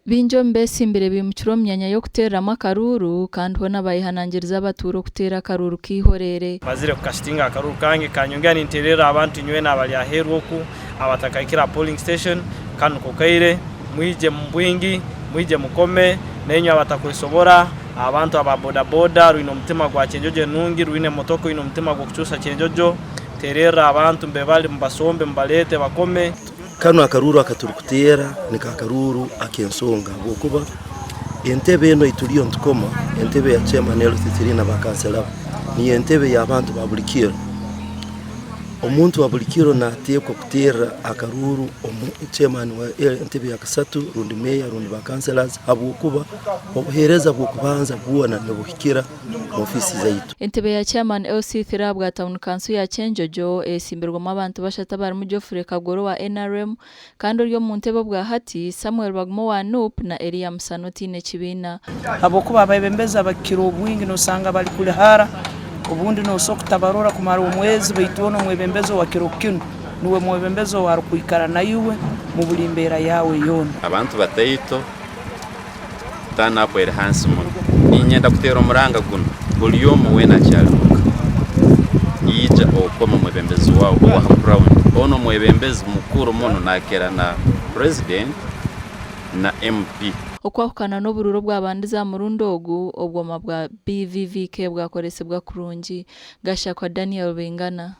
Baingi omu beesimbire baimukire omu myanya y'okuteereramu akaruuru kandi hoona bayehanangiriza abatuura okuteera akaruuru k'eihoreere. Mazire kukasitinga akaruuru kange kanyongera ninteererera abantu nywena abari aheeru oku abatakahikire aha polling station kanu niko kaire mwije mu bwingi mwije mukome nainywe abatakwesobora abantu aba boda boda rwine omutima gwa Kyenjojo enungi rwine emotoka oine omutima gw'okukyusa Kyenjojo teererra abantu mbebali mubasombe mubareete bakome. Kanu akaruuru akaturikuteera niko akaruuru ak'ensonga ahabw'okuba entebe enu ei turiyo nitukoma, entebe ya chairman LC3 na bakansela be, niyo entebe y'abantu ba buri kiro. Omuntu wa buri kiro nateekwa kuteera akaruuru omu chairman wa entebe ya kasatu rundi meeya rundi ba councillors ahabw'okuba obuheereza bw'okubanza bwona nibuhikira omu ofiisi zaitu. Entebe ya Chairman LC3 ahabwa tauni kanso ya Kyenjojo esimbirwemu abantu bashatu abarimu Geoffrey Kagoro owa nrm kandi ori omu ntebe obwa hati, Samuel Baguma owa nup na Elia Musana otaine kibiina. Habwokuba abebembezi abakukira obwingi nosanga bali kuli hara, obundi nosa okutabarora kumara omwezi baitu onu omwebembezi owa kiro kinu nuwe mwebembezi owarukwikara naiwe mu buli mbeera yawe yoona. Abantu bataito turn up eri hansi muno. Niinyenda kuteera omuranga gunu buri omwe weena akyari muka yaija okome omwebembezi waawe ow'aha ground. Onu omwebembezi mukuru muno naakira na president na MP. Okwahukana n'oburuuru obwabandize aha murundi ogu, obwoma bwa BVVK bwakoresibwa kurungi. Gashakwa Daniel Baingana.